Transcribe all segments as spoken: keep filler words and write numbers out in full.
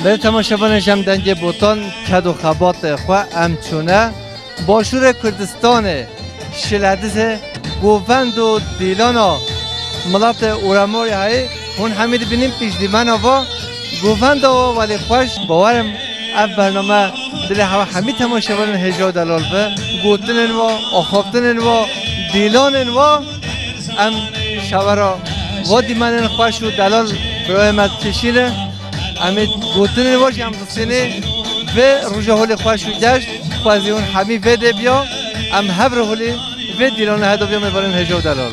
Belê temaşevanên ji em dengê botan ked û xebatê xwe em çûne Başûrê Kurdistanê, Şiledizê, govend û dîlana miletê Ûremorya heyî, hûn hemî dibînin piştdîmena va govenda wa welê xweş. Bawerim ev bername dilê hewa hemî temaşevanên hêja û delal bi. Gotinên wa, axaftinên wa, dîlanên wa, em şevera va dîmenên xweş û delal birayê me dikişîne. Em ê gotinên wa jî em distînê. Vê roja holê xweş û geş, xwezî hûn hemî vê dê biya, em hev re holê vê dîlana heda biya mêvanên hêja û delal.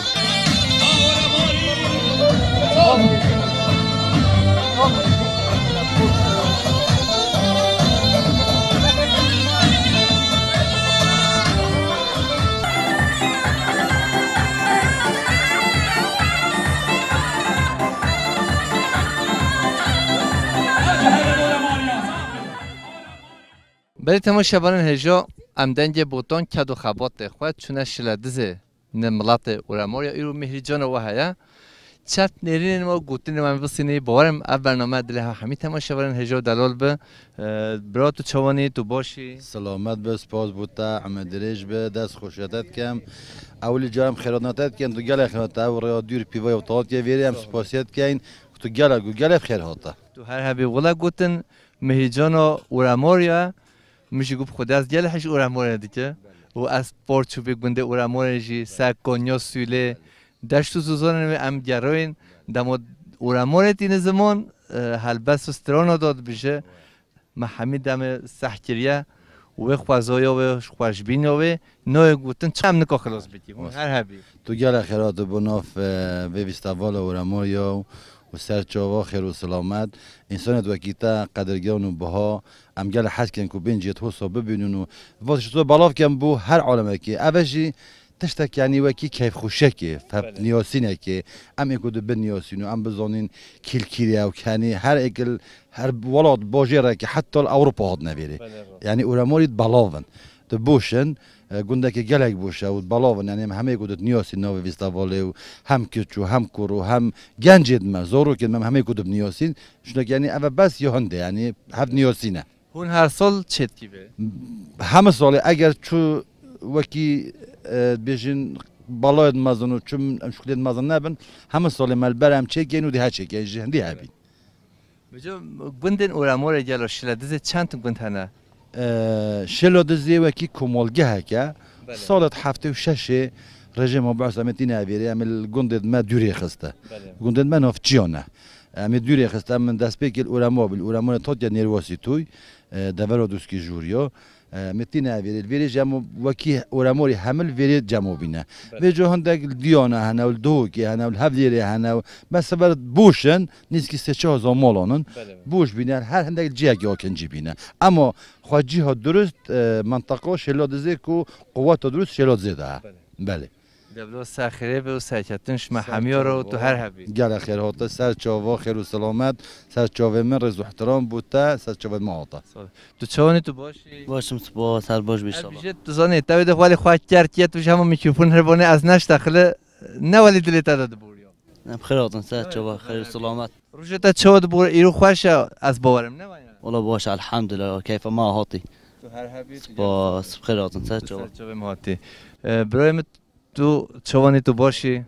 Belê temaşevanên hêja, em dengê botan ked û xebatê xwe çûne Şiledizê, ne miletê Ûremorya, îro Mîhrîcana we heye. Çend nêrînên we, gotinên we em bistînî, bawerim ev bername dilê hewa hemî temaşevanên hêja û delal bi. Ee, bira, tu çawanî, tu başî? Selamet be, spas bo te, emir dirêj be, dest xweşiya te dikem. Ewilî caran xêratina te dikem, tu gelek xêrat te, ew rêya dûr pîvaya û tatiye vêrê em spasiya dikeyin, ku tu gelek û gelek xêr hate. Tu her hebî wila gotin, Mihîcana Ûremorya, min jî got, Xwedê ez gelek hej Ûremorê dike. Û ez par çû vê gundê Ûremorê jî, ser Konya Sûlê, deşt û zozanên wê em geriyên, dema Ûremorê tîne ziman, e, helbest û strana da dibêje, me hemî demê seh kiriye, wê xwezaya wê, xweşbîna wê, nayê gotin, çi em nika xilas bikî, hûn her hebî. Tu gelek xêr hatî bo nav, e, vê festîvala Ûremorya û ser çava xêr û silamet. Însanet wekî te qedirgiran û biha, em gelek hez kin ku bên cihê te hosa bibînin û vatiş tu belav kin bo her alemekê. Ev e jî tiştek, yanî wekî keyfxweşekê, Belê. Fevniyasînekê, em ê ku dibin niyasîn û em bizanîn kîlkîrê ew kenî her êkil, her welat bajêrekê heta li Ewropa hatine vêrê. Belê, rast. Yanî Ûremorî di belav in. Di boşin, e, gundekê gelek boş e û di belav in. Yanî em hemê ku di niyasîn navê festîvalê û hem kiç û hem kur û hem gencê di me, zarokên me, em hemê ku di niyasîn. Şunek yanî ev e bes ya hindê, yanî hev niyasîn e. Hûn her sal çêdikî vê? Hemî salê eger çû wekî, e, bêjin balayê mezin û çû em şuklê mezin nebin, hemî salê me li ber em çêkên û dê her çêkên ji hindî hebîn. Bijo, gundên Ûremorê gelo Şiledizê çend gund hene? E, Şiledizê wekî komalgehek e. Belê. Salê heftê û şeşê rejîma Baas em ê tîne vêrê, em ê li gundê me dûrê xiste. Belê. Gundên me navçiyan e. Em ê dûrê xiste, em destpêkê li Ûremor bî, li Ûremorê Totya Nêrwasî Tûy, e, devera Dûskî Jûriya. E, em ê tîne vêrê, li vêrê jî em wekî Ûremorê hemil vêrê cemo bîne. Belê. Vê co hindek li Diyana hene, li Duhokê hene, li Hevlêrê hene, me seber boş in, nîzkî sê çar hezar malan in. Belê. Boş bîne, her hindek cihekî akincî bîne. Ema xwe cîha durust, e, menteqa Şêla Dizê ku quweta durust Şêla Dizê de he. Belê. Belê. Deblo ser xêrê be û serketin ji me hemiya re û tu her hebî. Gelek xêr hate, ser çava, xêr û selamet, ser çavê min, rêz û ihtiram bo te, ser çavê min hate. Sağ ol. Tu çawanî, tu baş î? Baş im, spas, her baş bî inşallah. Bijêt, tu zanî, tevê de xwalê xwe ker kiye, tu ji hema mîkrofon her bone ez neştexile, ne welî dilê te de dibûriya. Em xêr hatin, ser çava, xêr û selamet. Rojê te çawa dibûre, îro xweş e, ez bawerim, ne waya? Wala baş, elhamdulillah, keyfa me hatî. Tu her hebî, tu Spas, bi xêr hatin, ser çava. Ser çavê me hatî. E, birayê min, tu çawanî, tu baş î?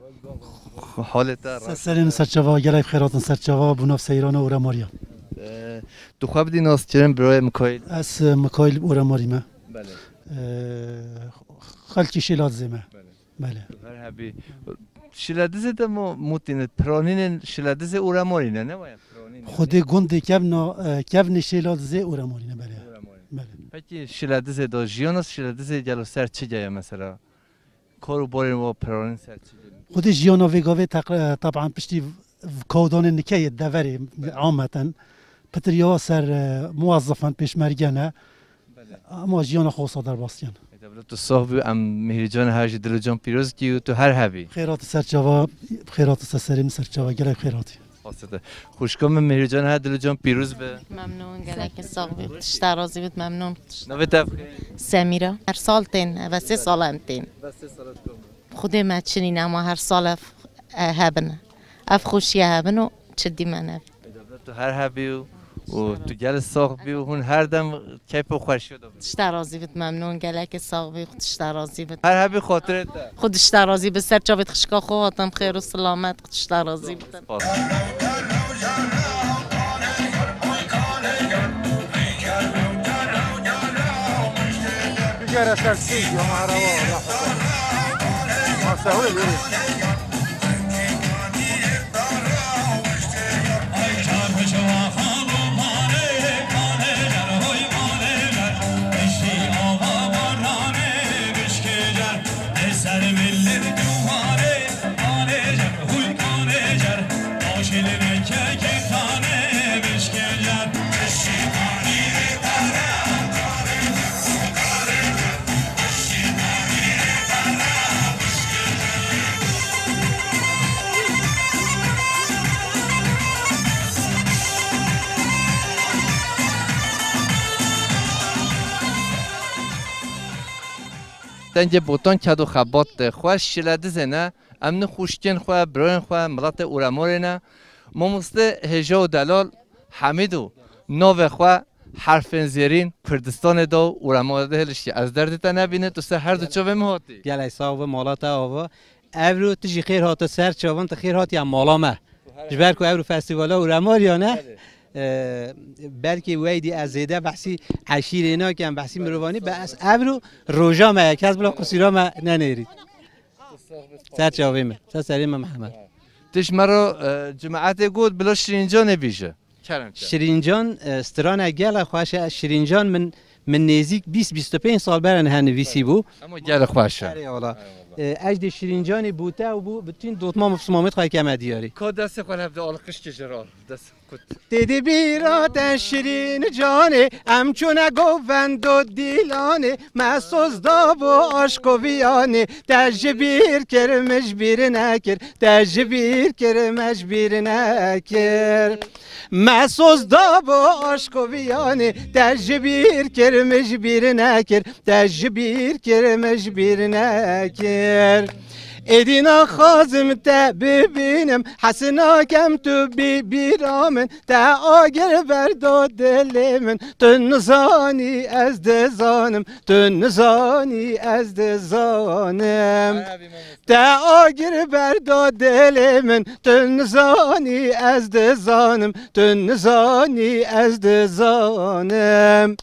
Halê te Se-, serê min ser çava, gelek xêr hatin ser çava, bo nav seyrana Ûremorya. E, tu xwe bidî nas kirin, birayê Mikaîl. Ez, e, Mikaîl Ûremorî me. Belê. E, xelkî Şêla Dizê me. Belê. Belê. Her hebî. Şiledizê de mo mutîne, piranînên Şiledizê Ûremorî ne, ne waya piranîn? Xwedê gundê kevna, e, kevnê Şêla Dizê Ûremorî ne, belê. Ûremorî. Belê. Pekî Şiledizê de jiyana Şiledizê gelo ser çi geye mesela? Kar û barên wa piranîn ser çi gelo? Xwedê jiyana vê gavê teq-, e, taban piştî v-, kawdanê nike yê deverê ameten. Pitir ya ser, e, muwezzifan pêşmerge ne. Belê. Ama jiyana xwe wisa derbas dikin. Ê, te bila tu sax bî, em Mihîrcan her ji dil û can pîroz kî û tu her hebî. Xêrat ser çava, xêrat ser serê min ser çava, gelek xêratî. Xwişka min Mihîrcan her dil û can pîroz be. Memnûn, gelek sax bî. Tişta razî bit, memnûn. Navê te? Semîra. Her sal tên, eve sê sal em tên. Eve sê sal em tên. Xwedê me çinîne, ama her sal ev, e, hebin. Ev xweşiye hebin û çi dî me ne. Ê, devlet tu her hebî û û tu gelek sax bî û hûn her dem keyf û xweşiyê de bin. Xwedişte razî bit, memnûn, gelekî sax bî, Xwedişte razî bit. Her hebî xatirê te. Xwedişte razî bit, ser çavê xişka xwe hatim, xêr û silamet, Xwedişte razî bit. Spas. Bigere ser çi ya merhaba, Allah. Ma sehwe yürü. Dengê botan ked û xebat de xweş şile dizêne. Em ni xwişkên xwe, birayên xwe, miletê Uremorê ne. Mamoste hêja û delal Hemîd û navê xwe herfên zêrîn Kurdistanê da û Uremorê de hiliştiye. Ez derdê te nebîne, tu ser her du çavê min hatî. Gelek sax be, mala te ava. Evro tu jî xêr hate ser çavan, tu xêr hatiye mala me. Ji ber ku evro festîvala Uremoriya ne, e, belkî weydî ez zêde behsî eşîrê nakem, behsî mirovanî, be ez evro roja me ye, kes bila qusîra me nenêrî. Ser çavê me, ser serê me Mihemed. Tu ji me re, e, cemaetê got bila Şirîncanê bîje. Kerem, kerem. Şirîncan, e, strana gela xweş e. Şirîncan min, min nêzîk bîst bîst û pênc sal bere niha nivîsî bû. Ama gela xweş e. Erê wala. Eyvallah. E, ez dê Şirîncanê bûte û bû bütün dotma mifsumamêt xwe keme diyarî. Ka destê xwe hevde alqişkê ji re al. Dest kut. Tê di bîra te Şirîncanê, em çûne govendo dîlanê, me soz da bo aşko viyanê, te ji bîr kir, min ji bîr nekir, te ji bîr kir, me ji bîr nekir. Me soz da bo aşko viyanê, te ji bîr kir, min ji bîr nekir, te ji bîr kir, min ji bîr nekir. Êdî naxwazim te bibînim, hes nakem tu bî bîra min, te agir berda dilê min, tu nizanî ez dizanim, tu nizanî ez dizanim. Te agir berda dilê min, tu nizanî ez dizanim, tu nizanî ez dizanim.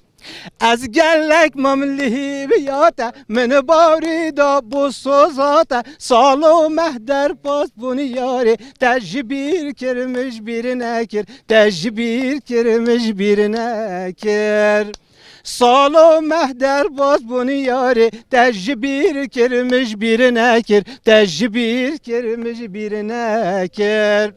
Ez gelek mam lihîbiya te, min bawrî da bo soza te, sal û meh derpas bûn yarê, te ji bîr kir, min ji bîr nekir, te ji bîr kir, min ji bîr nekir. Sal û meh derbas bûn yarê, te ji bîr kir, min ji bîr nekir, te ji bîr kir, min ji bîr nekir.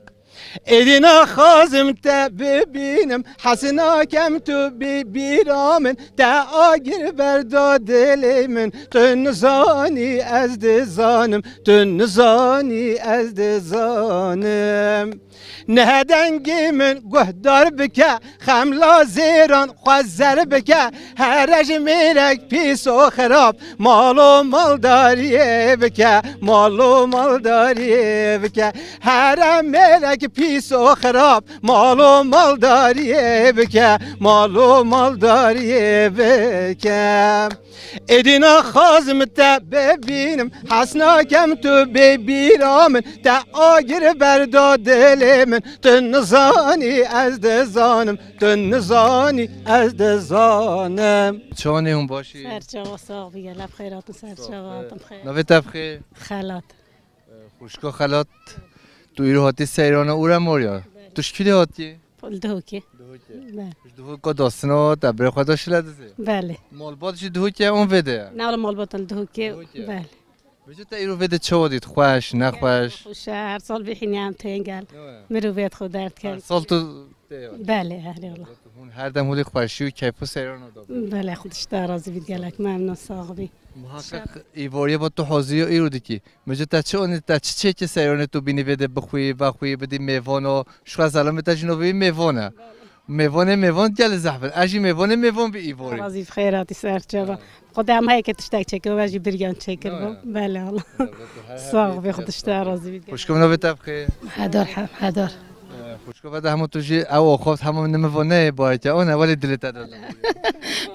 Êdî naxwazim te bibînim, hes nakem tu bî bîra min, te agir berda dilê min, tu nizanî ez dizanim, tu nizanî ez dizanim. Niha dengê min guhdar bike, xemla zêran xwe zer bike, here ji mêrek pîs û xirab, mal û maldariyê bike, mal û maldariyê bike. Here mêrek pîs û xirab, mal û maldariyê bike, mal û maldariyê bike. Êdî naxwazim te bibînim, hes nakem tu bê bîra min, te agir berda dilê min, tu nizanî ez dizanim, tu nizanî ez dizanim. Çawanê hûn başî? Ser çava sax bî, gelek xeyrat û ser çava hatim xeyr. Navê te bixê? Xelat. Xwişka Xelat, tu îro hatî seyrana Uremoriya. Belê. Tu ji kî de hatî? Li Duhokê. Duhokê. Belê. Ji Duhoka dastina te birê xwe da şile dizê? Belê. Malbat jî Duhokê ye, on vê de ye? Ne, wala malbatan li Duhokê. Duhokê. Belê. Vêca te îro vê de çawa dît? Xweş, nexweş? Xweş e, her sal bihîne em tên gel. Ne waya? Miroviyet xwe derdikevin. Her sal tu tê ya? Belê, erê wala. Hûn her dem holê xweşî û keyf û seyrana da bin. Belê, Xwedişte razî bît gelek, memnûn, sax bî. Muhakkak îvariyê va tu haziriya îro dikî. Vêca te çi anî, te çi çêkî seyrane tu bînî vê de bixwî, vexwî, bidî mêvana, ji xwe zelamê te jî navê wî mêvan e. Mêvanê mêvan gelê zehf in. Ez jî mêvanê mêvan bî îvarî. Razî bi xêr hatî ser çava. Xwedê em heyekê tiştek çêkir, we jî biryan çêkir bo. Belê wala. Sax bî, Xwedişte razî bît. Xwişkim navê te bixê? Hedar, he-, Hedar. Xwişka Feda, hemû tu jî ew axaft hemû nimivo neyê bayeke, o ne, welê dilê te de.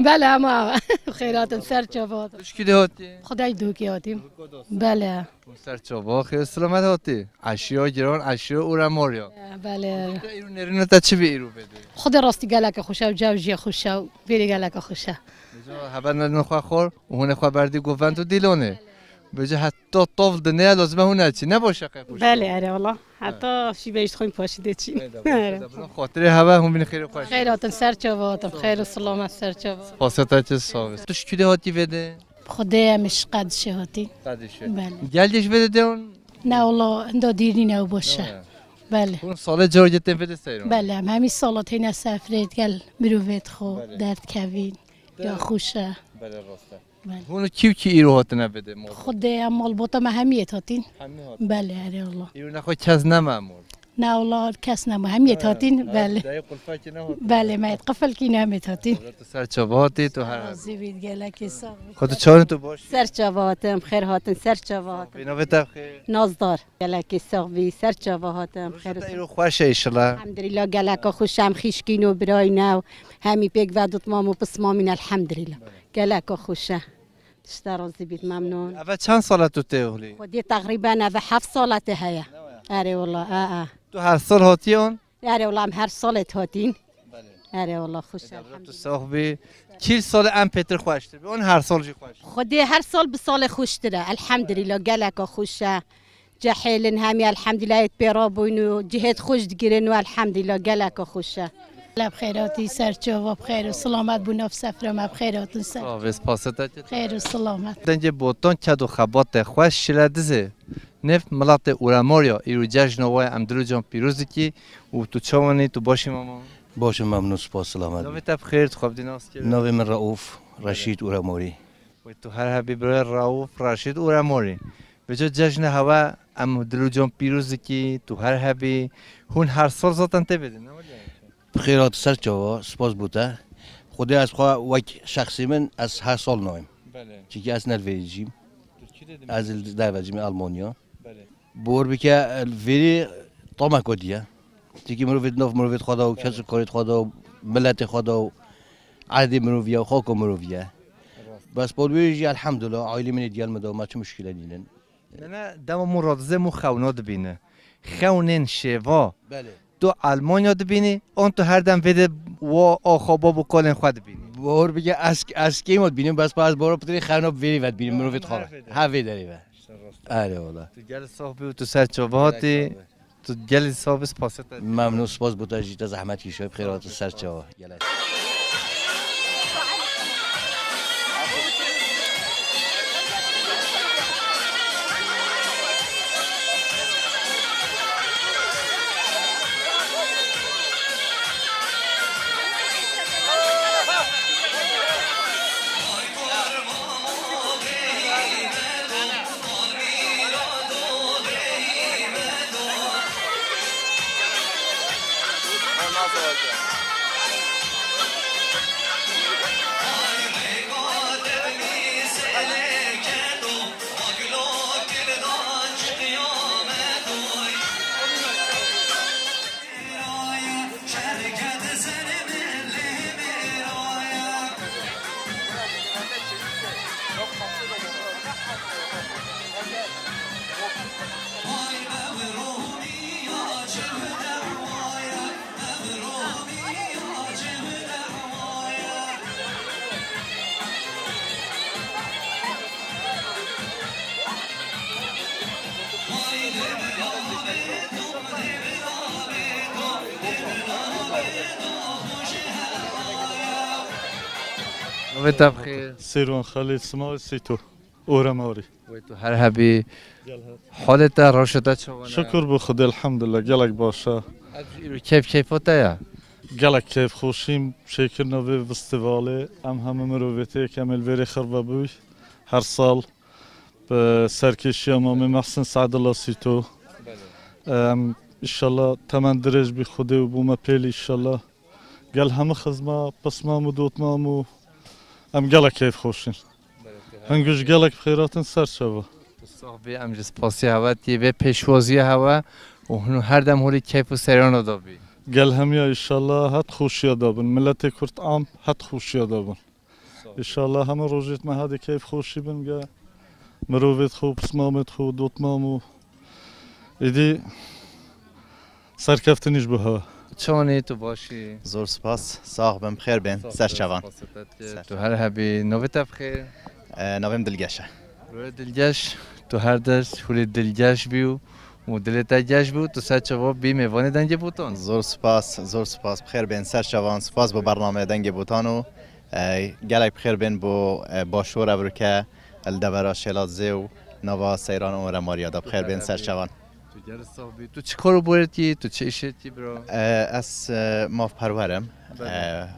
Bele, hema xêratin ser çavat. Tu ji kî dê hatî? Xwedayê Dûkê hatîm. Bele. Ser çava, xêr selamet hatî. Eşiya giran, eşiya û remariya. Bele. Te îro nêrîna te çi bî îro vêdê? Xwedê rastî geleke xweş e û cew jî xweş e û vêrê geleke xweş e. Vêca hebe nêrîna xwe xwar û hûnê xwe berdî govend û dîlonê. Vêca heta tov dinê lazim e hûn e çî. Ne baş e qey xweş. Belê, erê wala. Heta şîveyî ji xwe paşî dê çî. Xatirê hebe hûn bînin xêrê xweş. Xêr hatin ser çava hatin. Xêr û selamet ser çava. Paseta çi sağ. Tu ji kî dê hatî vêdê? Xwedê em ji Qedişê hatîn. Qedişê. Belê. Gel jî vêdê dewan? Ne wala, hinda dîrî ne û boş e. Belê. Hûn salê carê tên vêdê seyran? Belê, em hemî sala têne sefrê gel mirovêt xwe derdkevîn. Ya xweş e. Belê, rast e. Belê. Hûn kî û kî îro hatine vêdê mal? Xwedê em malbata me hemî yêt hatîn. Hemî hatîn. Belê, erê wala. Îro nexwe kes nema mal? Ne wala, kes nema, hemî yêt hatîn. Belê. Dayê qulfekî nehat. Belê, me yêt qifilkî nemêt hatîn. Tu ser çava hatî, tu her. Razî bît, gelekî sax bît. Xwe tu çawan tu baş? Ser çava hatim, xêr hatin, ser çava hatin. Vêna vê te xêr. Nazdar. Gelekî sax bî, ser çava hatim, xêr. Te îro xweş e inşallah. Elhamdülillah, geleka xweş em xîşkîn û birayî ne û hemî pêk vedot mam û pismamîn, elhamdülillah. Geleka xweş e. Tişta razî bît, memnûn. Eve çend sala tu tê oxlî? Xwedî teqrîben eve heft sala tê heye. Erê wala, e, e. Tu her sal hatiyan? Erê wala, em her salê hatîn. Belê. Erê wala, xweş e, elhamdülillah. Tu sax bî. Kî sal em pêtir xweştir bî? On her sal jî xweş. Xwedê her sal bi salê xweştir e. Elhamdülillah, geleka xweş e. Cehêlin hemî elhamdülillah yêt pê rabûn û cihêt xweş digirin û elhamdülillah geleka xweş e. Leb xêratî ser çava bi xêr û selamet bû nav sefra me bi xêr hatin ser. Sağ ol, spasê te. Xêr û selamet. Dengê botan ked û xebatê xweş şile dizê. Nêv miletê Ûremorya, îro cejna we em dil û can pîroz dikî û tu çawan î, tu baş î mama? Baş im, memnûn, spas, selamet. Navê te bi xêr, tu xwe bidî nas kir. Navê min Rauf, Reşîd Ûremorî. Wê tu her hebî birayê Rauf, Reşîd Ûremorî. Vêca cejna hewe em dil û can pîroz dikî, tu her hebî. Hûn her sal zaten tê vêdê, ne wele? Bi xêr hatî ser çava, spas bo te. Xwedê ez xwe wek şexsî min, ez her sal nayêm. Belê. Çimkî ez ne li vêrî dijîm. Tu çi dê dimî? Ez li derve dijîm, Almanya. Belê. Bor bike, vêrî tameko diye. Çimkî mirovê di nav mirovê xwe de û kes û karê xwe de û miletê xwe de û erdê mirovî ye û xaka mirovî ye. Rast. Bes bor wê jî elhamdulillah, aîlê min ê digel min de û me çi muşkîle nînin. Nene dema mû radizê mû xewna dibîne. Xewnên şêva. Belê. Tu Almanya dibînî, an tu her dem vêdê wa axa bab û kalên xwe dibînî? Bor bike ez, ez kêma dibînim, bes pa ez bora pitirê xewna bi vêrî ve dibînim, mirovê xwe. Her vê derê. Her vê derê ve. Erê wala. Tu gelî sax bî û tu ser çava hatî. Gelek sax bî. Tu gelî sax bî, spasê te. Memnûn, spas bo te jî, te zehmet kişiye, bi xêr hatin ser çava. Gelek. Navê te bi xêr? Sêrwan Xelîl, Simavê Sîto, Ûremorî. Wê tu her hebî. Gel her. Halê te, rewşa te çawa ne? Şukur bo Xwedê, elhamdulillah, gelek baş e. Ev îro keyf keyfa te ye? Gelek keyfxweşîm çêkirina vê festîvalê. Em hemû mirovêtê yek em ê li vêrê xirve bûy. Her sal bi serkêşiya Mamê Mehsin Seedullah Sîto. Em, înşallah temen dirêj bî Xwedê û bo me pêlî înşallah. Gel hemû xizma, pismam û dotmam û em gelek keyfxweş in. Hingiş gelek bi xêr hatin ser çava. Tu sax bî, em ji spasî hewe tî vê pêşwazîya hewe û hûn her dem holî keyf û seyrana de bî. Gel hemiya, înşallah, het xweşiya de bin. Miletê Kurd am het xweşiya de bin. Înşallah hemû rojêt me hedê keyf xweşî bin, ge mirovêt xwe, pismamêt xwe, dotmam û êdî serkeftinî ji bo hewe. Çawanî, tu başî? Zor spas, sax bin, bi xêr bên, ser çavan. Tu her hebî, navê te bi xêr? E, navê min Dilgeş e. Rûyê dilgeş, tu her der hûrê dilgeş bî û û dilê te geş bû, tu ser çava bî mêvanê Dengê Botan. Zor spas, zor spas. Bi xêr bên ser çavan. Spas bo bernameya Dengê Botan û, e, gelek bi xêr bên bo, e, Başûr Evrûke, li devera Şêlatzê û nava Seyran û Remariya de. Bi xêr bên ser çavan. Tu gelek sax bî. Tu çi kar û borê dikî? Tu çi îşê dikî, bira? E, ez, e, mafperwer im. Belê. E,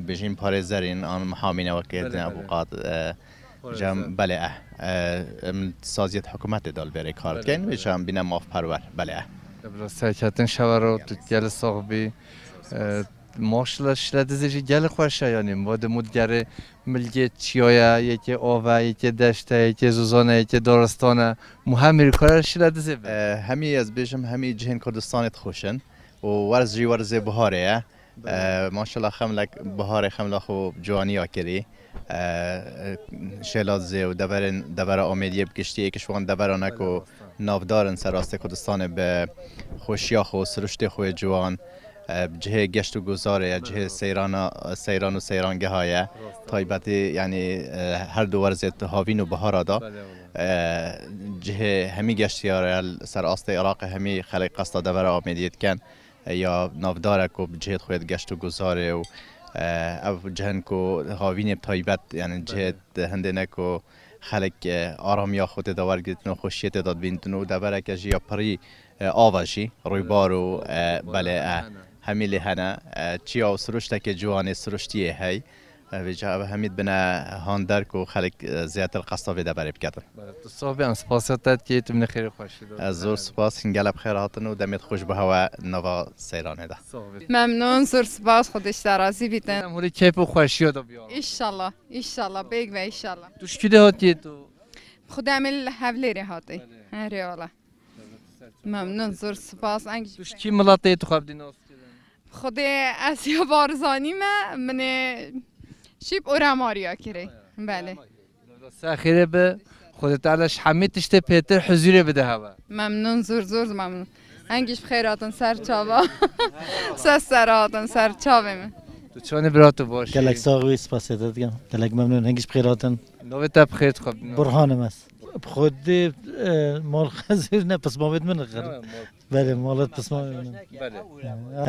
bijîm parêzerîn an mihaminek wekî din, belê, belê. Avukat, e, Parêzer. Cem, belê, eh. Eh, em saziyet hikûmetê de li vêrê kar dikin, vêca em bîne mafperwer, belê, eh. Bila serketin şewe ro, tu gelek sax bî. Eh, maşallah, Şiledizê jî gelek xweş e, yanî, ma de mû digerê milgê çiya ye, yekê av e, yekê deşt e, yekê zozan e, yekê daristan e. Mû hemî kare Şiledizê be. Eh, hemî ez bêjim, hemî cihên Kurdistanê dixweşin û werz jî werzê biharê ye. Belê. E, maşallah xemlek biharê xemla xwe ciwaniya kirî. E, Şêlatzê û deverên, devera Amêdiyê bi giştî êk ji wan deveran e ku navdar in ser rastê Kurdistanê bi xweşiya xwe û siruştê xwe yê ciwan. E, bi cihê geşt û guzarê ye, cihê seyrana, seyran û seyrangeha ye. Taybetî, yanî, e, her du werzê havîn û bihara da. E, cihê hemî geştiyar e, li ser astê Iraqê hemî xelek qesta devera Amêdiyê dikin. Ya navdar e ku bi cihê xwe di geşt û guzarê û, e, ev cihên ku havînê bi taybet, yani cihê di hindê ne ku xelek, e, aramiya xwe tê de wergirtin û xweşiyê tê de dibîntin û devereke jî ya pirî, e, ava jî, rûybar û, e, belê, e, hemî lê hene. E, çiya û siruştekê ciwanê siruştiyê hey. E, vêca ev hemî dibine han der ku xelk, e, zêdetir qesta vê deverê biketin. Belê, tu sax bî, em spasiya te dikî, tu min xêr û xweşî de. Ez zor spas, hingele bi xêr hatin û demê xweş bi hewe nava seyranê de. Sax bî. Memnûn, zor spas, Xwedê ji te razî bîtin. Em hûrê keyf û xweşiya de bî. Înşallah, înşallah, bêg be, înşallah. Tu ji kî de hatiyê tu? Xwedê em ê li Hevlêrê hatî. Belê. Herê wala. Memnûn, zor spas. Eng Tu ji kî miletê tu xwe bidî nas kirin? Xwedê ez ya Barzanî me, min ê şîp û remariya kirê. Belê. Ser xêrê bi. Xwedê Teala ji hemî tiştê pêtir huzûrê bide hewe. Memnûn, zor, zor memnûn. Hengî ji xêr hatin ser çava. Ser ser hatin ser çavê min. Tu çawanî bira, tu baş î? Gelek sax bî, spasê te dikim. Gelek memnûn, hengî ji xêr hatin. Navê te bi xêr dixwebin. Burhan im ez. Bi xwedê, e, mal xezir ne, pismamêt min xir. Ha, mal. Belê, malet pismamê min. Belê.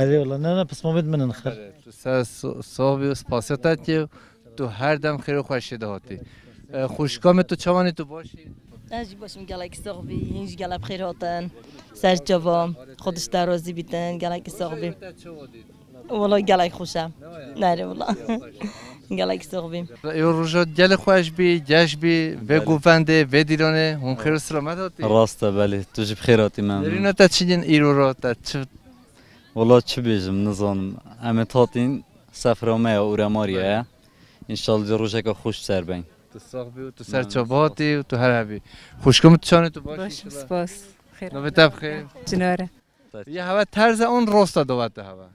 Erê wala, ne, ne, pismamêt min xir. Belê, tu ser so-, sax bî, spasiya te dikê, tu her dem xêr û xweşiyê de hatî. E, xwişka min, tu çawanî, tu baş î? Ez jî baş im, gelek sax bî, hîn jî gelek bi xêr hatin. Ser çava, Xwedê ji te razî bîtin, gelek sax bî. Wala gelek xweş e. Nerê wala. Gelek sax bî. Îro roja gelek xweş bî, geş bî, vê Belê. Govendê, vê dîranê, hûn xêr û selamet hatî. Rast e, belê. Tu jî bi xêr hatî, memnûn. Nêrîna te çi yên îro ra, te çi? Wala çi bêjim, nizanim. Em ê hatîn sefra me ya û remariya ye. Belê. Înşallah rojeka xweş ser bên. Tu sax bî û tu ser çava hatî û tu her hebî. Xwişka min, tu çawanî, tu baş î? Baş im, spas. Xêr. Navê te bi xêr? Çinare. Ya hewe terz e an rast e dawete hewe?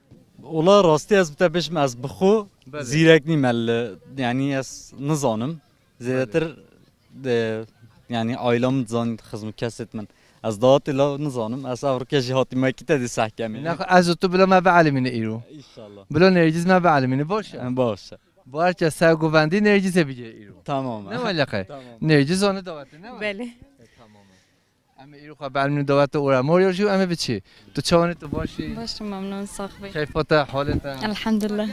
Ola rastî ez bi te bêjim, ez bi xwe Belê. Zîrek nîme li, yanî ez nizanim. Zêdetir, Belê. De, yanî aîla min dizanî, xizm kesêt min. Ez dawetê la nizanim, ez evrike jî hatîme kî te dî sehkemê. Nexwe ez û tu bila me bielimîne îro. Înşallah. Bila Nêrgîz me bielimîne, baş e? Baş e. Ba her kes ser govendî Nêrgîzê bigê îro. Tamam e. Ne weleqe? Tamam. Nêrgîz zane dawete, ne wele? Belê. E, tamam e. Em ê îro xwe bielimîne dawete û remariya jî û em ê biçî. Tu çawanî, tu baş î? Baş im, memnûn, sax bî. Keyfa te, halê te? Elhamdulillah.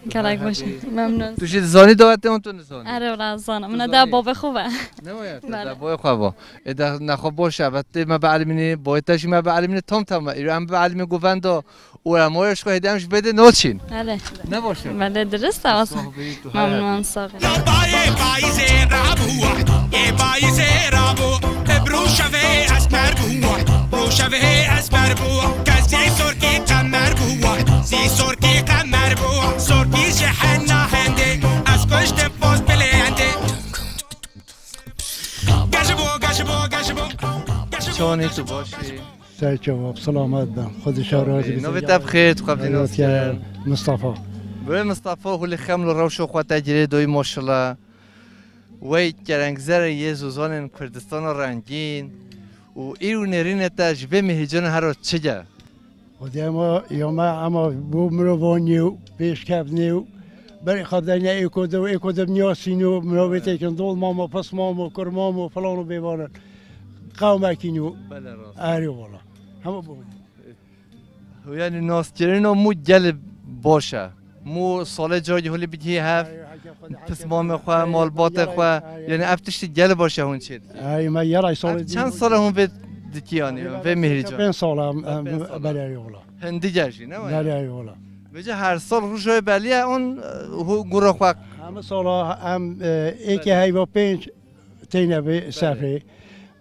Gelek baş im. Her hebî. Memnûn. Tu jî dizanî dawete an tu nizanî? Erê wala zanim. Tu Min zanî? Da bavê xwe ve. Ne waya, tu Belê. Da bavê xwe ve. Ê de nexwe baş e, ve tê me bielimînî, bayê te jî me bielimînî, tam tam e. Îro em bielimî govenda û em waya ji xwe hêdî em ji bê de naçîn. Erê. Ne baş e? Belê, dirist e, wasa. Sax bî, tu her Memnûn, hebî. Sax bî. Bayê payîzê rabû, ê payîzê rabû, bi rûşevê esmer bû, rûşevê esmer bû, ke zî sorkî qemer bû, zî sorkî qemer bû, sorkî ji hena hendê, ez kuştim poz bilêndê. Gajibû, gajibû, gajibû, gajibû. Çawanî, tu baş î? Te çawa, selamet be. Xwedê şer razî be. Navê te bi xêr, tu xebitî nas kirin. Mustafa. Birê Mustafa, hûlî xem li rewşo xwe te girê doyî maşallah. Wey kerengzerê yê zozanên Kurdistana rengîn û îro nêrînê te ji vê mihîcana hero çi ge? Xwedê ema, ya me ema bo mirov anî û pêşkevnê û berê xwe bidayne êko de û êko de biniyasîn û mirovê têkin dol mamo, pis mamo, kur mamo, filan û bêvanin. Qewmekîn û Belê rast. Erê wala. Hema bo. Yanî naskirina mû gelê baş e. Mû salê carî holê bigihî hev, pismamê xwe, malbatê xwe. Yanî ev tiştî gelê baş e hûn çê dikî. Ay, me yera salê Ev çend sal e hûn vê dikî yanî, vê mihî can? Pênc sal e, em, Pênc sal e. Belê, eyvallah. Hindî gel jî, ne waya? Belê, eyvallah. Vêca her sal rûjoyê belî ye, hûn, e, hû gura xwe. Hemî sala em, e, êkê heyva pênc têne vê sefrê.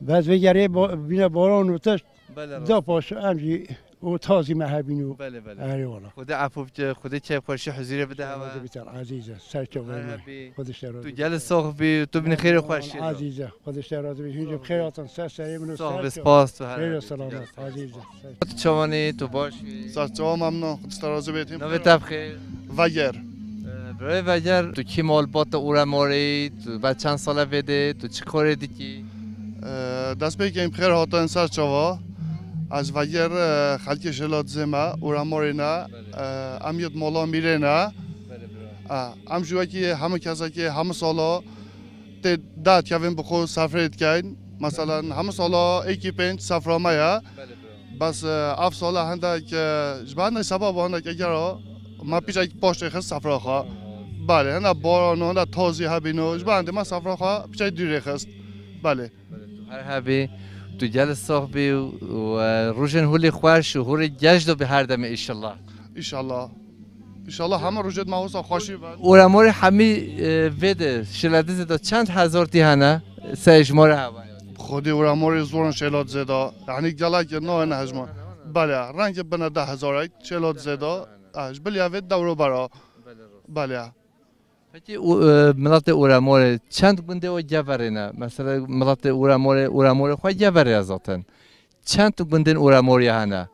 Bes vê gerê ba-, bîne baran û tişt. Belê, rast. Da paş em jî û tazî me hebîn û Belê, belê. Erê wala. Xwedê efû bike, Xwedê keyfxweşî huzûrê bide hewe. Xwedê biter, ezîz e, ser çavê Her me. Hebî. Xwedê şer Tu razî gel be. Sax bî, tu binî xêrê xweşiyê de. Ezîz e, Xwedê şer razî be. Hûn jî bi xêr hatin, ser serê min û Sax ser bî, çavê. Spas tu her Xêr û hebî. Selamet, ezîz e. Tu çawanî, tu baş bî? Ser çava memnun, Xwedê şer razî be. Navê te bi xêr? Veger. Ee, Birayê Veger, tu kî malbat e, û re marî, tu ve çend sal e vê dê, tu çi karê dikî? Ee, destpêkê em bi xêr hatin ser çava. Ez Veger, e, xelkê Şêladizê me, û re marî ne. Belê. Ee, em yê di mala mîrê ne. Belê, bira. Ee, em jî wekî hemû kesekê, hemû sala tê deh kevin bi xwe sefrê dikeyn. Meselen, hemû sala êkî pênc sefra me ye. Belê, bira. Bes, e, ev sala hindek, e, ji ber hindek sebeba hindek egera me pîçek paştê xist sefra xwe. Belê, hindek baran û hindek tazî hebîn û ji ber hindê me sefra xwe pîçek dûrê xist. Belê. Belê, tu her hebî, tu gelê sax bî û, û, e, rojên hûlî xweş û hûrê geş de bî her demê, îşillah. Îşallah. Înşallah heme rojê me wisa xweşî be. Û re morê hemî, e, vê de, Şêladizê de çend hezar tî hene, sey ji me re heva yanî? Xwedê û re morê zor in Şêladizê de. Yanî gelek nayene hejma. Belê, rengê bine deh hezarek Şêladizê de. E, ji biliya vê dewro bera. Belê. Peki, û, e, miletê Ûremorê çend gundê o geverê ne? Mesela, miletê Ûremorê, Ûremorê xwe geverê ye zaten. Çend gundên Ûremorê hene?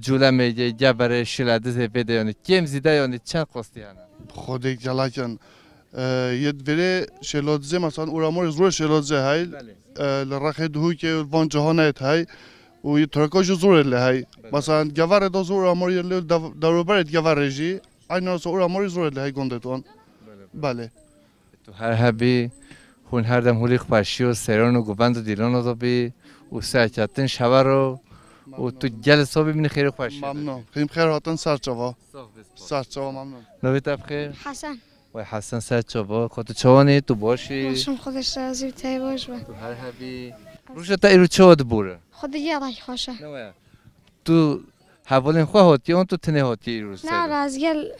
Culemê, Ge-, Geverê, Şiledizê vê de yanî kêm zîde yanî çend qostî hene? Xwedê gelakin. E, yê verê Şêladizê mesela Ûremorê zor Şêladizê hey. Belê. E, li Rexê Duhokê van cihanê hey. Û yê Turka jî zor lê hey. Belê. Mesela Geverê de zor Ûremorê lê dev-, dewroberê Geverê jî. Aynı olsa Ûremorê zor lê hey gondê wan. Belê. Tu her hebî, hûn her dem hûlî xweşî û seyran û guvend û dîlona de bî û serketin şever û, û tu gel sobî min xêrê xweşî. Memnun. Xîm xêr hatin ser çava. Sax bî, spas. Ser çava memnun. Navê te bi xêr? Hesen. Wey Hesen ser çava. Xwe tu çawanî, tu başî? Başim, Xwedê şazî te baş be. Tu her hebî. Roja te îro çawa dibûre? Xwedê gelek xweş e. Ne waya? Tu hevalên xwe hatiye an tu tenê hatiye îro ser? Na, ez gel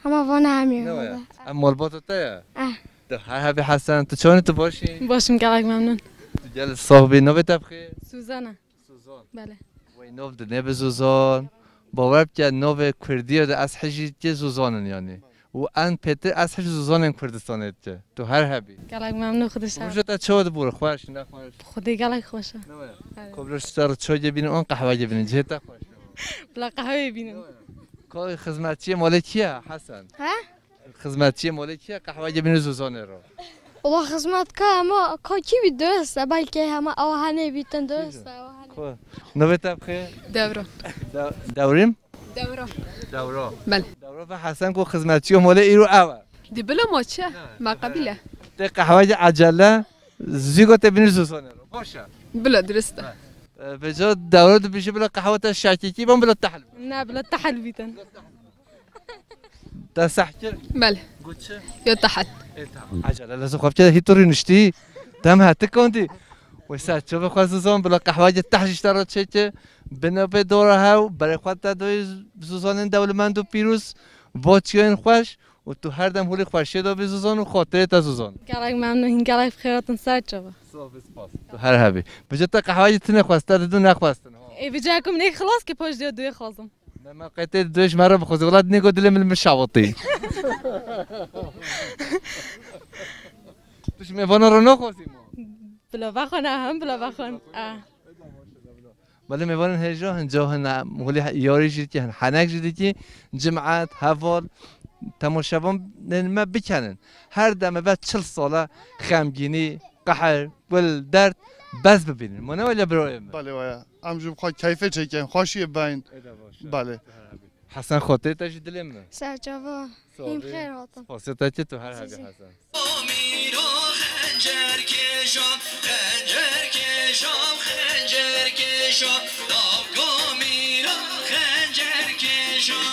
hema vana hemî. Ne waya? Em malbata te ye? Eh. De her hebî Hesen, tu çawanî, tu başî? Başim, gelek memnun. Tu gel sax bî, navê te bi xêr? Suzan e. Suzan. Belê. Wey nav dinê bi Zuzan. Bawer bike navê Kurdiye de ez hijî dike Zuzan in yanî. Û en pêtir ez hijî Zuzanên Kurdistanê dike. Tu her hebî. Gelek memnun, Xwedê şer. Roja te çawa dibûre? Xweş, ne xweş? Xwedê gelek xweş e. Ne waya? Evet. Ka bila ji te re çayê bînin an qehweyê bînin, cihê te xweş e. Bila qehweyê bînin. Ka xizmetçiyê malê kî ye, Hesen? He? Xizmetçiyê malê kî ye, qehweyê bînin Zuzanê re? Wala xizmet ka hema ka kî bî, dirust e, belkî hema ew henê bîtin, dirust e, ew henê. Ko? Navê te bi xêr? Dewro. De-, Dewrîm? Dewro. Dewro. Belê. Dewro ve Hesen ku xizmetçiyo molê îro ew e. Di bila ma çi? Me qebîl e. Tê qehweyê ecele, zîgo tê binî Zuzanê re. Baş e. Bila dirust e. E, vêca Dewro dibêje bila qehwe te şakîkî ban bila tehl. Ne, bila tehl bîtin. Te seh kir? Belê. Got çi? Ya tehl. Ê, tamam. Ecele lezim xwe bike, hî tu rûniştî. Dem heti kondî. Wê ser çavê xwe Zuzan bila qehweyê teh ji te re çêke. Bine vê dora hew, berê xwe te doyê Zuzanên dewlemend û pîroz, va çiyayên xweş û tu her dem hûlî xweşiyê de bî Zuzan û xatirê te Zuzan. Gelek memnun, gelek bi xêr hatin ser çava. Sax bî, spas. Tu her hebî. Vêca te qehweyê tune xwest, te didu nexwestin, ha? Ê, vêca ku min ê xilas ke paş diya duyê xwazim. Me, me qetê duyê ji me re bixwazî. Wela dinê got dilê min li min şewitî. Tu ji mêvanan re naxwazî ma? Bila vexwe ne, hem bila vexwe. Ah. Belê mêvanên hêja hin ca hin holê yarî jî dikî, hin henek jî dikî, cimet, heval, temaşevanên me bikenin. Her dem ve çil sala xemgînî, qehr, gul, derd, bez bibînin. Ma ne wele birayê min? Belê waya. Em ji xwe keyfê çêkin, xweşiyê beyin. Ê de baş e. Belê. Hesen Xotê te ji dilê min. Serçava. Hîm xêr hatin. Spasê te çi tu her hebî Hesen. Mîra xencer kêşan, xencer kêşan, xencer kêşan, davga mîra xencer kêşan.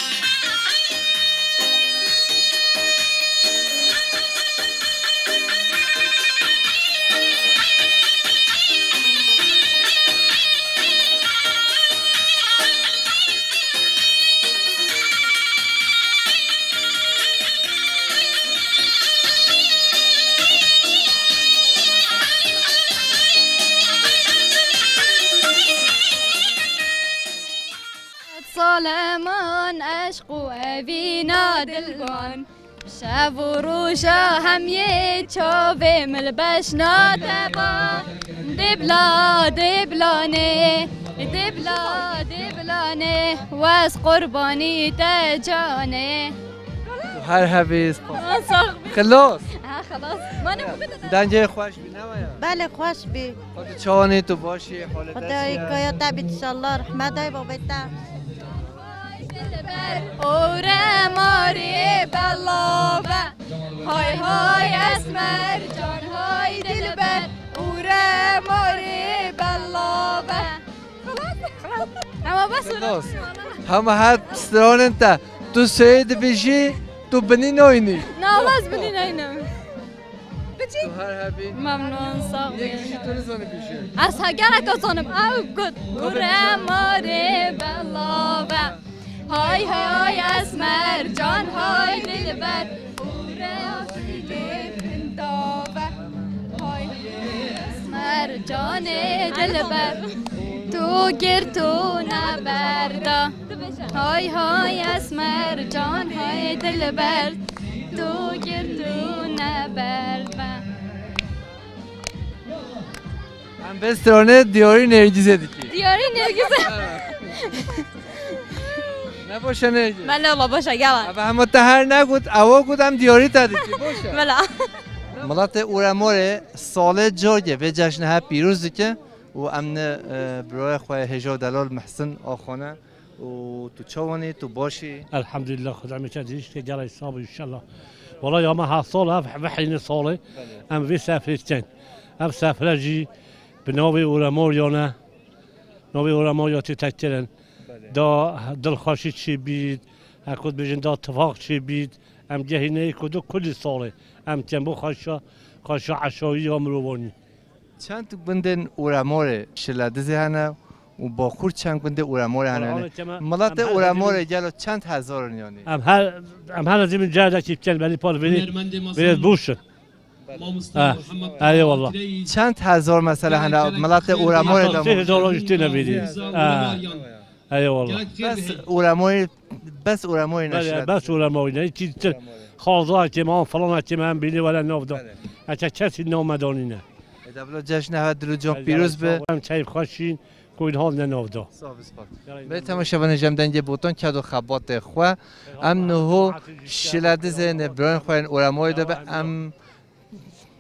Saleman eşq û evîna dilban. Şev û roja hemiyê çavê min beş nate ba. Dibla, diblanê, dibla, diblanê, wez qurbanî te canê. Tu her hebî spas. Sağ ol. Xilos. Ha, xelas. Mane bu kadar. Dengê xweş bî, ne waya? Belê, xweş bî. Xwedê çawanî tu başî, holê te Xwedayê çi ye? Kaya te bît inşallah, rehmet ay babê te. Dilber, ore marê belave. Hay hay esmer can hay dilber, ore marê belave. Ama bas. Xelas. Hema her stranên te, tu seyê dibijî, tu binî noynî. Na, bas binî neynim. Biçî? Tu her hebî. Memnun, sağ ol. Yek jî tu nizanî bişî. Ez ha gerek zanim. Ew got. Gure marê belave. Hay hay esmer can hay dilber. Gure asîlê pindave. Hay esmer canê dilber. Tu gir tu neberda. Hay hay esmer can hay dilber. Tu gir tu neberda. Em vê stranê diyarî Nêrgizê dikî. Diyarî Nêrgizê. Ne baş e Nêrgiz? Belê wala baş e, gel. Eve hema te her negot, ewa got em diyarî te dikî, baş e. Mela. Miletê Uremorê salê cargê vê cejnê he pîroz dike û em ne, e, birayê xwe hêja û delal Mihsin Axane. û tu çawanî, tu başî? Elhamdulillah, Xuda me çe dirîşt ke gelek sax bû inşallah. Wala ya me heft sal ev vihîne salê Belê. Em vê sefrê dikin. Ev sefre jî bi navê Oremoriyan e. Navê Oremoriya tê tekirin. Belê. Da dilxweşî çê bît, her ku dibêjin da tifaq çê bît. Em gehî neyê ku du kulî salê. Em dikin bo xweşa, xweşa eşawî ya mirovan e. Çend gundên Uremorê Şiledizê hene û Bakur çend gundê Uremorê hene? Yanî, Uremorê keme, miletê em her Uremorê hezî gelo çend hezar in yanî? Em her, em her hezî min cerdekî bikin, belî par verê, verê bûşin. Mamoste Ha, Muhammed eyvallah. Çend hezar mesela hene miletê Uremorê de? Sê hezar û üç tane verê. Ha. Eyvallah. Bes Uremorê, bes Uremorê Belê, neşiret. Bes Uremorê ne. Hiç, hiç Uremorê. Xalza keme, falan keme, em bînî wele nav da. Belê. Eke kesî nav me danîne. E, de bila cejne ha dil û can Belê, pîroz be. Em keyf xweşîn, koyun hal ne nav da. Sağ ol, spas. Belê, Belê, temaşevanê jem dengê botan kedo xebatê xwe. Em Eyvallah. niho Şiledizê ne birayên xwe yên Uremorê de be. Ya, em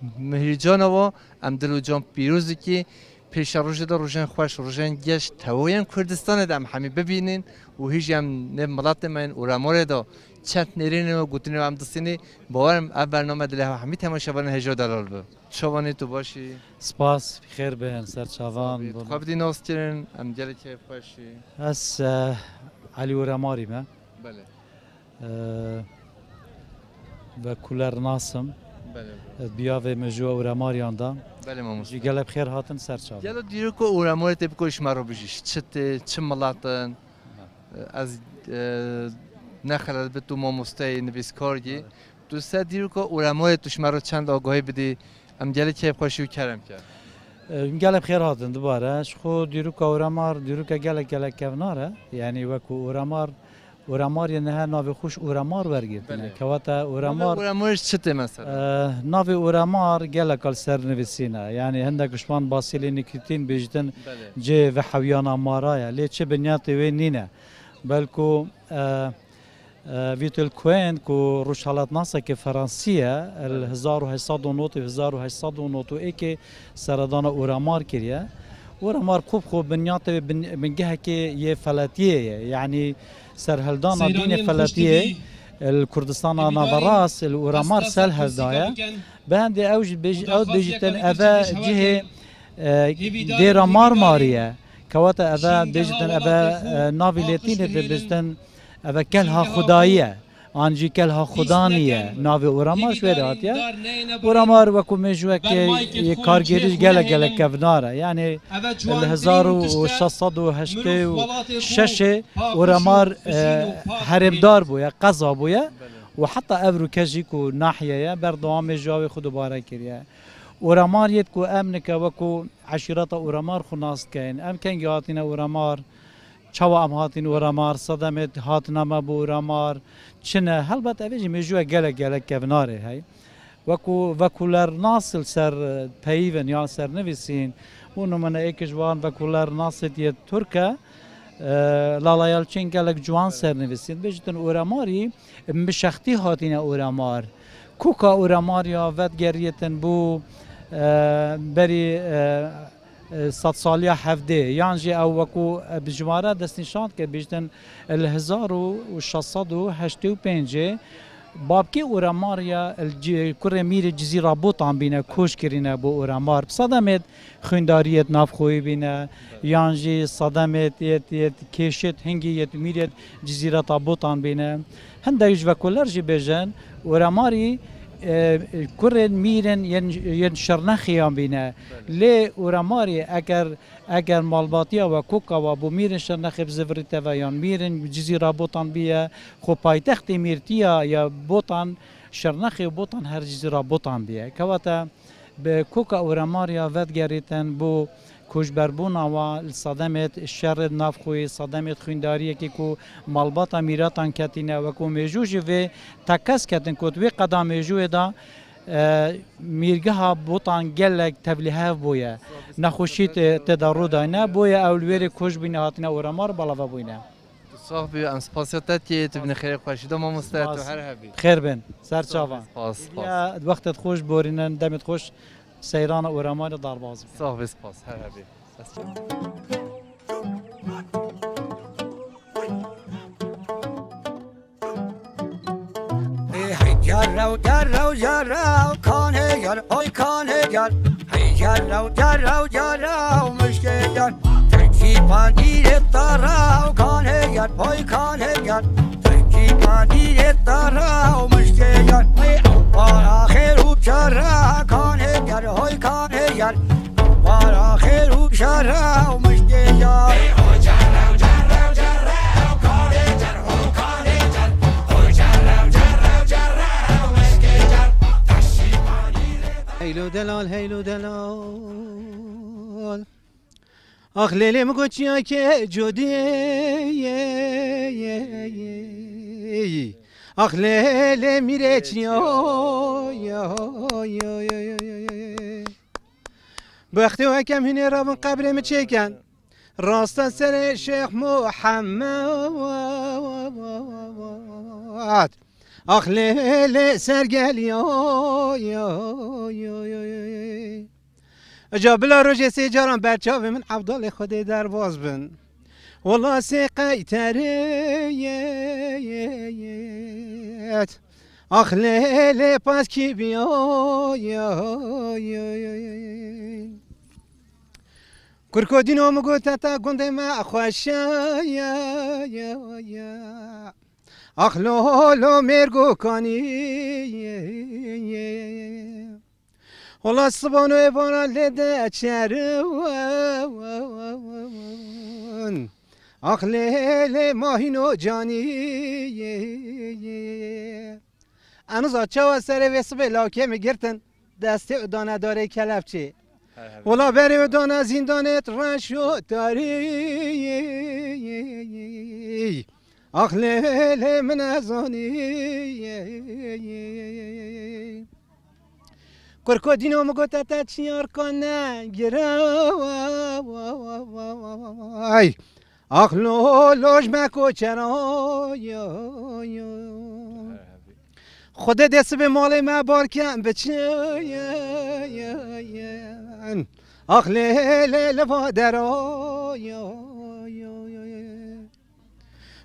Em Mihîrcana wa, em dil û can pîroz dikî. Pêşerojê de rojên xweş, rojên geş, tewoyên Kurdistanê de em hemî bibînin û hîjî em nê miletê me yên Uremorê de çend nêrînê û gotinê em distînî. Bawer im ev bername dilê hev hemî temaşevanên hêja delal bi. Çawanî tu başî? Spas, xêr bin, ser çavan. Xwe bidî nas kirin, em gelek keyf xweşî. Ez, e, Elî Uremarî me. Belê. Ee, ve kuler nasim. Belê, belê. Ee, biyavê me ji we Uremariyan da. Belê, mamoste. Jî gelek xêr hatin ser çavan. Gelo dîroka Uremorê tê biko ji me re bijî. Çi tê, çi milet in? Ha. Ee, ez, e, ne xelet bi tu mamosteyî, nivîskar gî. Evet. Tu ser dîroka Uremorê tu ji me re çend agahî bidî. Em gelek keyfxweşî û kerem ke. Em gelek xêr hatin dubare. Ji xwe dîroka Uremar, dîroka gelek, gelek kevnar e. Yanî wekû Uremar Oremariyê niha navê xwe ji Oremar wergirtine. Belê. Kewata Oremar. Navê Oremar ji çi tê mesela? Eh, navê Oremar gelek al ser nivîsîne. Yani hindek ji wan basî lê nikirtîn bêjtin Belê. cê vehewiyana mara ye. Lê çi binyatê wê nîne. Belku, eh, eh, Vital Coen ku rojhelatnasekê Fransî ye, el Belê. hezar û heşt sed û nod û hezar û heşt sed û nod û yekê seredana Oremar kiriye. Oremar xwe bi xwe binyatê bin-, bingehekê yê feletiyê ye. Yani serhildana dînê feletiyê li Kurdistana Naverast li Oramar serhildaye. Bi hendê ew jî bêj-, ew dibêjîtin eve cihê, e, dêra Marmarî ye. Kewata eve bêjîtin eve, e, navî lêtînê dibêjtin eve kelha xudayî ye. An jî kelha xudanî ye. Navê Oramar ji wê re hatiye. Oramar wekû mêjûyekê yê kargêrî gelek gelek kevnar e. Yani li hezar û şeş sed û heştê û şeşê Oramar, e, herêmdar bûye, qeza bûye û heta evroke jî ku nahiye ye, berdewamê ji wê xwe dubare kiriye. Oramar yêt ku em nike wekû eşîreta Oramar xwe nas dikeyin. Em kengî hatine Oramar, çawa em hatin Oramar, sedemê hatina me bo Oramar, çi ne? Helbet evê jî mêjûya gelek gelek kevnar e hey. Wekû vekulernasê li ser, e, peyivin yan ser nivîsîn. Bû nimune êk ji wan vekulernasê yê Tirk e, e, Lala Yalçin gelek ciwan ser nivîsîn. Bêjtin Oramarî bi şextî hatine Oramar. Koka Oramar ya vedgeriyêtin bû, e, berî, e, e, sedsaliya hevdê, yan jî ew wekû, e, bi jimare destnîşan dike, bêjtin li hezar û şeş sed û heştê û pêncê babkê Oramar ya li ci-, kurê mîrê Cizîra Botan bîne, koç kirîne bo Oramar. Bi sedemêt xwîndariyêt navxweyî bîne, yan jî sedemêt yêt, yêt kêşêt hingî yêt mîrêt Cizîreta Botan bîne. Hindek ji vekuler jî bêjin, Oramarî, e, kurên mîrên yên, yên Şirnexê yan bîne. Belê. Lê Oramarî eger, eger malbatiya we, koka we bo mîrên Şirnexê bizivirîte ve yan mîrên Cizîra Botan biye, xwe paytextê mîrtiya ya Botan, Şirnexê û Botan her Cizîra Botan biye. Kewata bi koka Oramar ya vedigerîtin bo koçberbûna wa li sedemêt şerê navxweyî, sedemêt xwîndariyekê ku malbata mîratan ketîne, wekû mêjû jî vê tekez ketin ku di wê qeda mêjûyê de, e, mîrgeha Botan gelek tevlîhev bûye. Nexweşî tê, tê de rû dayne, boye ew li wêrê koç bûne hatine Oramar balave bûne. Tu sax bî, em spasiya te dikê, tu binê xêrê xweşî de mamoste, tu Spas. Her hebî. Xêr bin, ser çavan. Spas, spas. Hêviya wextê xweş borînin, demê xweş. Seyrana Oramarî darbaz bî. Sax bî, spas, her hebî. Hey, hey, carrew, carrew, carrew, kanê car, oy kanê car. Hey, carrew, carrew, carrew, mişkê car. Tirkî pandîrê tarrew, kanê car, oy kanê car. Tirkî pandîrê tarrew, mişkê car. Hey, ew para xêr û çare, kanê car, oy kanê car. Para xêr û şer ew mişkê car. Heylo delal, heylo delal. Ax lêlê min got çiya ke codê. Ax lêlê mîrê çiya. Bextê we kem hînê rabin qebrê min çêken. Rasta serê Şêx Muhammed. Ax lê lê sergeliya. Ca bila rojê sê caran berçavê min Evdalê Xwedê derbaz bin. Wela sê qeyterê. Ax lê lê paskî biya. Kurkodîno min got heta gundê me xweş e. Ax lo lo mêrgo kanî. Wela sibano ê baran lê de çerwin. Ax lê lê mahîno canî. Eniza çawa serê vê sibê lawkê min girtin, destê û dane darê kelepçê. Her her. Wela berê û dane zîndanê reş û tarî. Ax lê lê min ezanî. Kurko dîno min gote te çiyar ka ne gira. Ay. Ax lo lo ji me koçera. Xwedê dê sibê malê me bar kem biçin. Ax lê lê li va dera.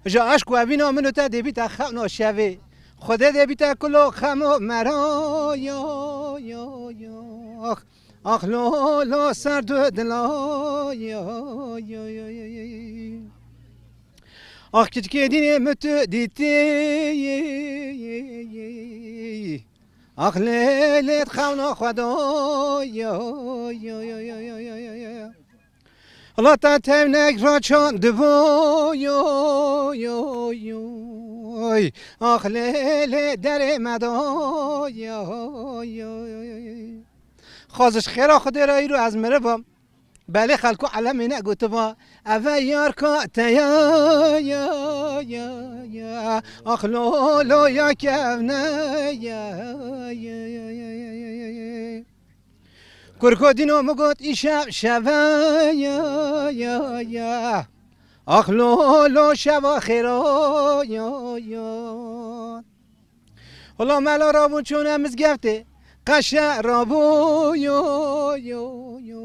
Ji aşk û evîna min û te dê bîte xewna şevê. Xwedê dê bîte kulo xem û mera. Ax, ax lo lo ser du dila. Ax kiçikê dînê min tu dîtî. Ax lê lê xewna xwe da. Hela te tevnek raçan dibo. Ax lê lê derê me da. Xwaz ji xêra Xwedê re îro ez miribim. Belê xelko elemê ne gotiba. Eve yarka te ya, ya, ya, ya. Ax lo lo ya kevne ya, ya, ya, ya, ya, ya, ya. Kurko dîno min got îşev şeve ya, ya, ya. Ax lo lo şeva xêra ya, ya. Wela mela rabûn çûne mizgeftê, qeşe rabû yo, yo, yo.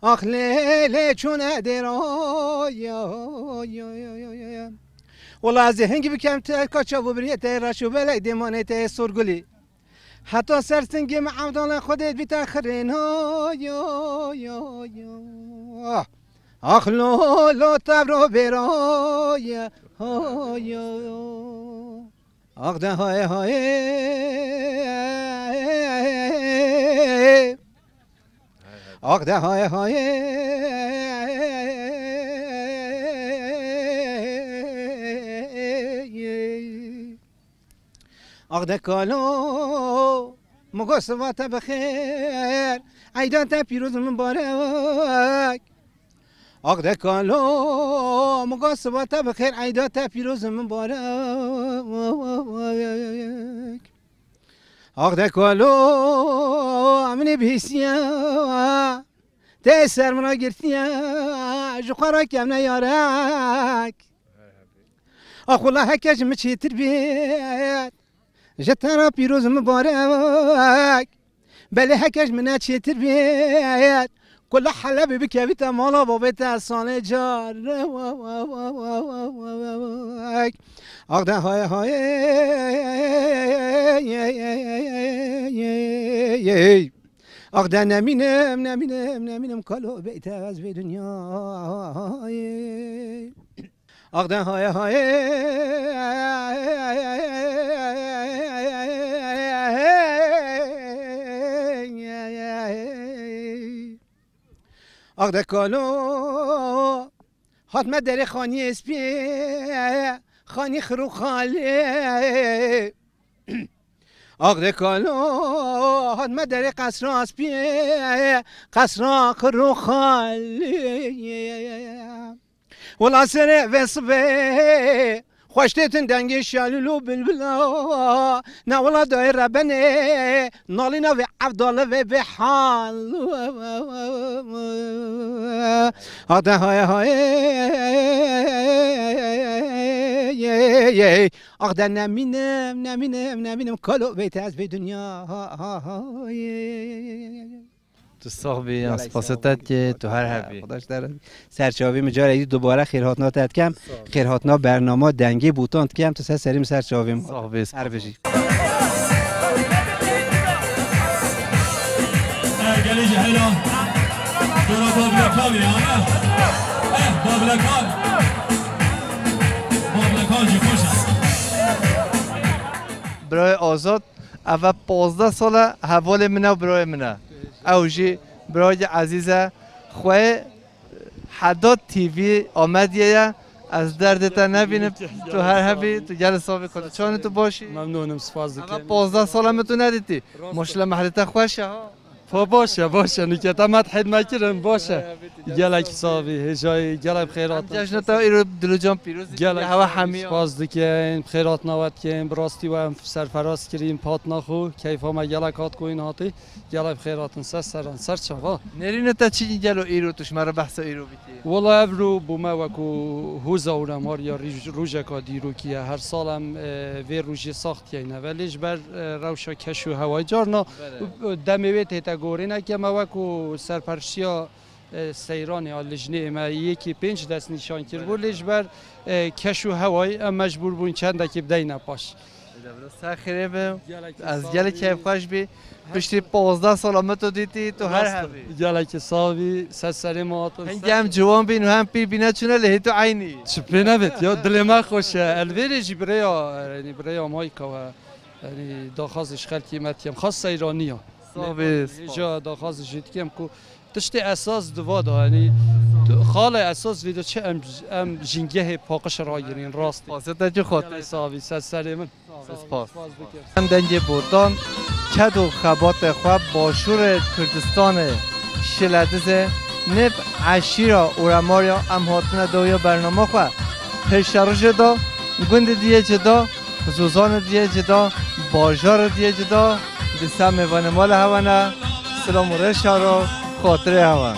Ax lê lê çûne dêra yo, yo, yo, yo, yo. Wela ez ê hingî bikem te ka çavû biriyê te reş û belek dêmanê te sorgulî. Heta ser singê me evdalên Xwedê bîte xirêna yo, yo, yo. Ax lo lo tevro bêra yo, yo, yo. Ax de haye haye. Ax de haye haye. Ax de kalo, min got siba te bi xêr, eyda te pîroz û mibarek. Ax de kalo, min got siba te bi xêr, eyda te pîroz û mibarek. Ax de kalo, min ê bihîstiye, te ser min re girtiye, ji xwe re kevne yarek. Ax wela heke ji min çêtir bêt, ji te re pîroz û mibarek. Belê heke ji min ne çêtir bêt, ku li Helebê bikevîte mala bavê te salê car. Ax de haye haye. Ax de nemînim, nemînim, nemînim kalo beyte ez vê dinyayê. Ax de haye haye. Ax de kalo. Hatme derê xaniyê spî, xanî xir û xalê. Ax de kalo, hatme derê qesra spî, qesra xir û xalê. Wela serê vê sibê, xweş têtin dengê şalûl û bilbila. Na wela dayê rebenê, nalîna vê evdalê vê bêhal. Ade haye haye. Ax de nemînim, nemînim, nemînim, kalo beyte ez vê dinya. Tu sax bî, yan spasê te dike, tu her hebî. Xudaş te re. Serçavî min carekî dubare xêrhatina te dikem. Xêrhatina bernama Dengê Botan dikem, tu ser serî min serçavî min. Sax bî. Her bijî. Eh, gelê ji hela. Dora Bablekan ya, eh. Eh, Bablekan. Bablekan jî xweş e. Birayê Azad, ev e pazdeh sal e, hevalê min e û birayê min e. Ew jî birayê ezîz e. Xweyê Heda T V Amediyê ye. Ez derdê te nebînim. Tu her hebî, tu gelê sax bî, kotî çawanî, tu baş î? Memnûnim, spas dikim. Ev e pazdeh sal e min tu nedîtî. Rast e. Maşallah, mehlê te xweş e, ha? Fa baş e, baş e. Nûke te me dihêt me kirin, baş e. Gelek savî, hêjayî, gelek bi xêr hatin. Cejna te îro dilocan pîroz. Gelek hewa hemî. Spas dikin, bi xêr hatina we dikin. Bi rastî we em serferaz kirîn, bi hatina xwe. Keyfa me gelek hat ku hîn hatî. Gelek bi xêr hatin, ser seran, ser çava. Nêrîna te çi gelo îro tu ji me re behsa îro bikî? Wela ev ro bû me wekû hoza û remariya rîj-, rojeka dîrokî ye. Her sal em, e, vê rojê sax tiyayne ve. Lê ji ber, e, rewşa keş û hewayê carna, e, demê wê tête gorîne ke me wekû serperştiya, e, seyranê ya lijnê me yekî pênc destnîşan kiribû. Lê ji ber, e, keş û hewayê em mecbûr bûn çendekî bideyne paş. Ser xêrê be. Ez gelek keyfxweş bî. Piştî pazdeh sala me to dîtî, tu her hebî. Gelekî savî, ser serê me hatin. Hingî em ciwan bîn û hem pîr bîne çûne lê hê tu eynî. Çi pê nebit ya, dilê me xweş e. Elvêrê jî birêya, yanî birêya Mayka we. Yanî daxwazê ji xelkê me tiyem. Xas seyraniya. Savê. Hêja daxwazê jî dikem ku tiştê esas di va de, yanî tu-, xalê esas vê de çi em, em jîngehê paqij ragirîn, rast. Xasiyetê jî xatir. Gelek savî, ser serê min. Spas. Spas dikim. Em dengê Botan, ked û xebatê xwe Başûrê Kurdistanê Şiledizê, nêv eşîra Ûremarya em hatine dawiya bernama xwe. Pêşerojê de gundê diyê cida, zozanê diyê cida, bajarê diyê cida, dîsa mêvanê mala hewe ne, silam û rêşa ro xatirê hewe.